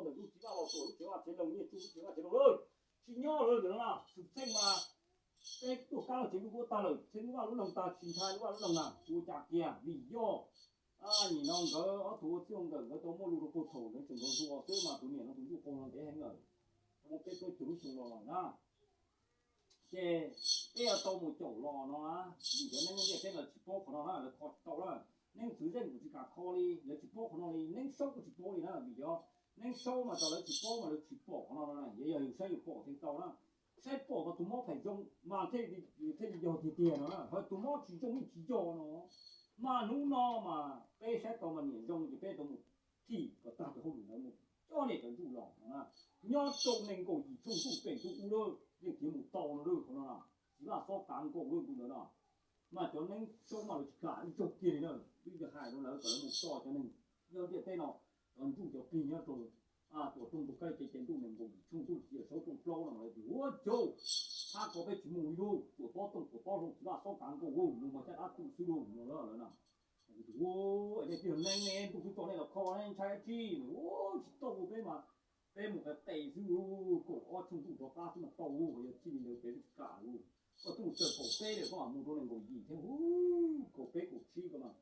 ntawm lub txiv vaj los tuam lub tsev vaj tsev loog, nyiaj tsuj lub tsev vaj tsev loog lawm, tsis nyob lawm ntawm no na. Xwm txheej mas peb tuaj kab lub tsev lub kuab tag lawm, txheej lub vaj lub loog tag tsis ntshai lub vaj lub loog na, ua cas kiag vim yog nim no nkawd ob tug ua txij ua nkawm nkawd tau muaj lus rau puag thaum nkawd tseem nrog ntsuag xwb mas tus niam no tus ntsuj qaug no ntev heev lawm, tau muaj peb plaub caug lub xyoo los lawm na. Ces peb yuav tau mus caum los no na, vim cov neeb ntiaj teb lawv tsis paub qhov no na, lawv kho tsis tau na. Neeb txwv zeej kuj tsis kam kho li, lawv tsis paub qhov no li, neeb saub kuj tsis paub li na, vim cov neeb saub mas cov lawv tsis paub mas lawv tsis pom qhov no no, yog yog yus saib yus pom thiaj tau na. Saib pom mas tus mob phem zoo mas thiaj li yog tiag tiag no na, ho tus mob tsis zoo yeej tsis yog no. Mas hnub no mas peb saib tau mas niam zoo ces peb tau mus thim kom tag cov hauj lwm ntawd mus coj niam cov ntsuj los no na. Nyob rau nees nkaum yim tshooj ntuj pem ntuj ub lawm yeej tiv mus tau no lawm qhov no na. Txiv Vaj Xob Kav Nkaus lawm ntu ntawd no. Mas cov neeb saub mas lawv tsis kam ib zaug kiag li na, twb yog hais rau lawv kom lawv mus tso cov neeg nyob ntiaj teb no, cov ntsuj cov plig nyob rau tuam rooj ntug kab cev ces ntuj nees nkaum yim tshooj ntuj cia saub rooj plaub no lawv tias ua caug, hab ko peb tsis mus li lauj, tuam tob tooj tuam tob hlau Txiv Vaj Xob Kav Nkaus lawm, nws mas caj dab tu xwb lauj no lawm na. Ua, nej tij neeb ne ntuj twb tso nej los kho ne ntshai dab tsi, ua tsis tau peb mas, peb mus qe qe xwb, kaum ob tshooj ntuj rov qab xwb mas tau, yog txij li ntawd peb tsis kam lauj. Koj twb mus txog kaum peb lawm koj mam mus rau nees nkaum yim thiab, kaum peb kaum tsib ko mas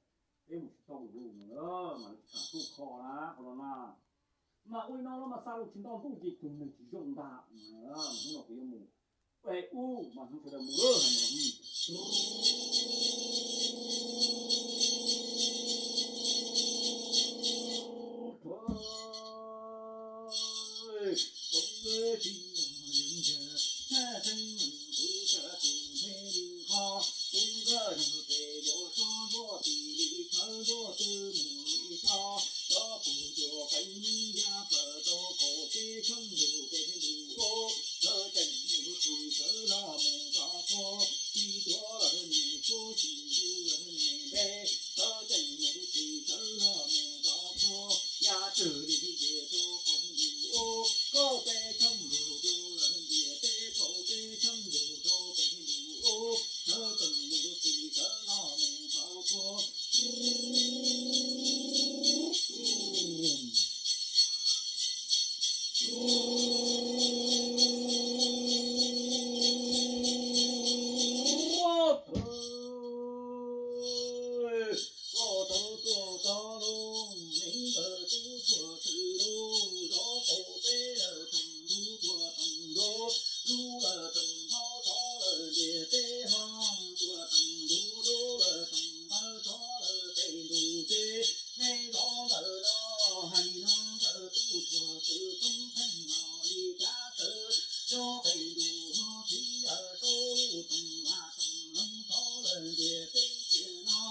peb mus tsis tau lauj no, mas lawv tsis kam tuaj kho na qhov no na. Mas ua li no los mas xa lus tsis nto ntuj ces tus neeg tsis zoo ntag. Hnub no kuv yuav mus pem ub mas hnub sawv daws mus lawm hais mus los. Koj tau tuaj txog lub neej ntawd tub txhua txwm lub, zov tau peb lawm tseem ntub txhua tseem ntub, lub lawm tseem ntaub txhov lawm ntiaj teb ho, txhua tseem ntub lub lawm tseem ntaub txhov lawm pem ntug tsev. Nej zov ntawm no hais no ntawm tub txhua txwm thoob theej los li kav tawm, zov pem ntug ho txiv yawg saub lub tseem lam tseem loog txhov lawm ntiaj teb tiam no,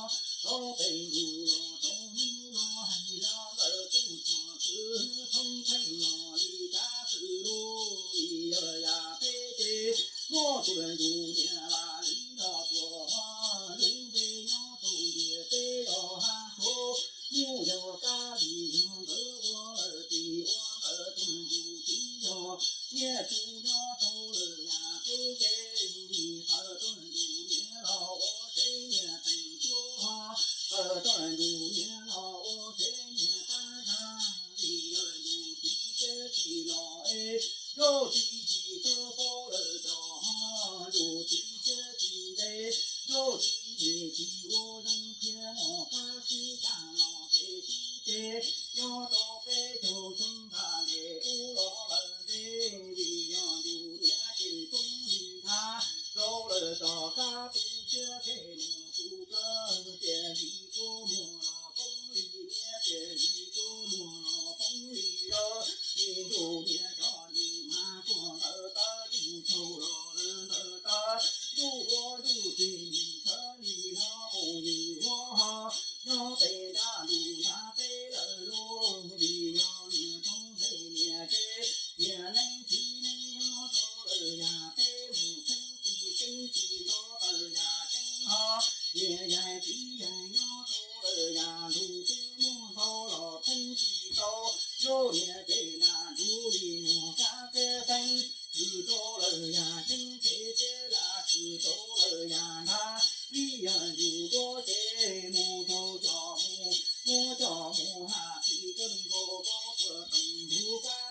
zov pem ntug los rau hnub no hais no ntawm tub txhua txwm thoob theej los li kav tawm lub, vim yog yam peb ces muaj tuam ntug niam lam li los tuam ho, lub npe nyob rau ntiaj teb yog Hab Suav, muaj yog kab li yog nkawd ua lawm tim ua ntawm tuam ntug txiv yog, nyiaj tsuj nyob rau lawm yam peb ces, nim qawm tuam ntug niam los ua tsev niam teem cuab ho, qawm tuam ntug niam los ua tsev niam tab zag, vim yog ntug txiv tsev tsis los es, yog txiv tsis txawj paub lawm cov ho, ntug txiv tsev tsis ntev, yog txiv nim tsis ua zoo qhia mos kab sib tag los peb txiv ces, nyob rau peb caug xyoo ntag ntes ub los lawm ntev, vim yog ntug niam ces poob li nthav, rau lawm tom qab tu siab phem mus tu plawv, tiam sis kua muag los poob li niam, tiam sis kua muag los poob li lawm, nim ntug niam cov nus mas tuaj ntawm tawv, yus thaum los lawm ntawm tawv, yus ua yus tsis nim thawv li no mus yws huab ho, nyob pem nrab ntug nrab teb lawm lauj, vim yog niam txoov nthe niam tsev, niam neeb txiv neeb nyob rau lawm yam teb mus tseeb tsis tseeb tsis nto tawm yam tseeb ho, niam yaig txiv yaig nyob rau lawm yam ntug twb muaj ntau los tseeb tsis tau, yog niam ces nram ntug li muag kab teb teeb, tshwm rau lawm yam tseeb ces txiv yam tshwm rau lawm yam nrab, vim yog yus duab ces mus tau coj mus, muab coj mus haj tsis kawg nkaus rau tuam teem ntug kab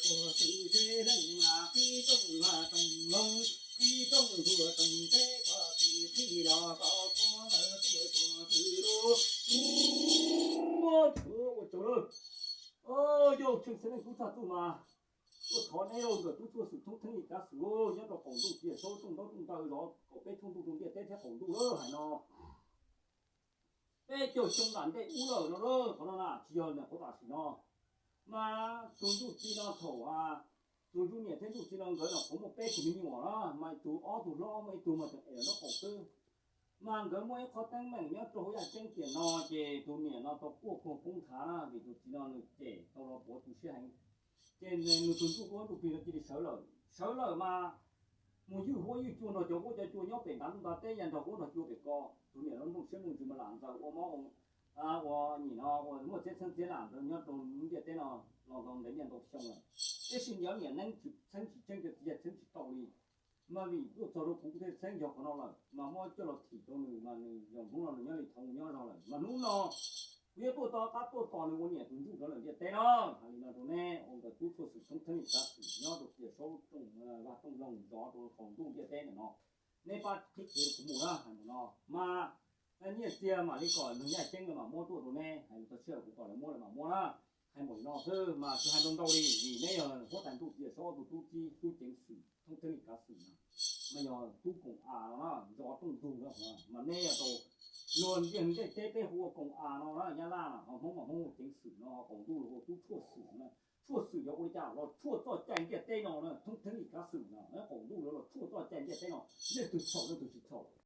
Tuag txwm tsev neeg mas qib rooj vaj rooj loog, qib rooj ntug rooj teb, koj tsis qhib los koj tuag ntawd tuag tuag txwm lub. Ua tsaug lawm. Yog Tsheej Xeeb Leej tub txhaj txuj mas tuaj thov neb lauj, nkawm tub Tshuaj Xwm thoob theeb li kav xwm nyob rau qaum ntuj tiaj saub rooj ntaub rooj ntawv zov kaum peb thoob ntuj rau ntiaj teb thiab qaum ntuj lawm hais no. Peb caug xyoo nram ntej ub lawm no lauj, qhov no na tsis yog nyuam qhuav tam sim no. Mas tus ntsuj ci no thaum, tus ntsuj niam thiab ntsuj ci no nkawd nyuam qhuav muaj peb tus me nyuam na, mas tus ob tug hlob muaj ib tug mas tseem es nraub qaum xwb. Mas nkawd muaj ib qho teeb meem nyob rau hauv yaj ceeb tiam no, ces tus niam no tau quaj poob nthav na, vim tus txiv no nws cem tau los puav tu siab heev. Ces nws tus ntsuj huab ntsuj plig no cia li sawv lawm, sawv lawm mas mus ywj huab ywj cua nrog cov huab cov cua nyob pem ntav ntuj ntav teb, yaj nrog huab nrog cua pem ko. Tus niam no nplooj siab nplooj ntsws mas lam ntxaws ua mob ua nim no ua muaj txhiab txheeb txhiab lam ntawd nyob rau lub ntiaj teb no los ntau ntev niaj ntau xyoo lawm. Tiam sis nyob niam neeb tsis txheeb tsis tseeb, cov txiv yaj txheeb tsis tau li. Mas vim tuaj txog rau kuv kuv thiaj txheeb yog qhov no lawm, mas muab coj los thim rau nws mas nws zaum hnub no nws nyob li thaum nws nyob zog lawm. Mas hnub no kuv yuav tuaj rov qab tuaj tos nws ua niam tus ntsuj rau lawm ntiaj teb no. Hais li no rau neb ua nkawm tub Tshuaj Xwm thoob theeb li kav xwm nyob rau tiaj saub rooj vaj rooj loog zov rau qaum ntuj ntiaj teb ntawm no, neb pab qhib kev rau kuv mus na. Hais li no mas nyiaj txiag mam li kom neeg yaj ceeb lawv mam muab tuaj rau neb, hais li txog tsiaj kuv kom lawv muab lawv mam muab na. Hais npaum li no xwb mas tsis hais ntau ntau li, vim neb yog huab tais ntuj tiaj saub ob tug tub txib tub ceev xwm thoob theeb li kav xwm na, mas yog tub koom as no na, zov rooj ntug no, mas neb yog tau luag ntiaj teb peb hu ua koom as no na, Nyab Laj na, ho Hmoob mas Hmoob hu ceev xwm no, ho qaum ntuj los hu tub Tshuaj Xwm na. Tshuaj Xwm yog ua li cas los tshuaj txoj cai ntiaj teb no na, thoob theeb li kav xwm no, qaum ntuj los tshuaj txoj cai ntiaj teb no, leej twg txhaum leej twg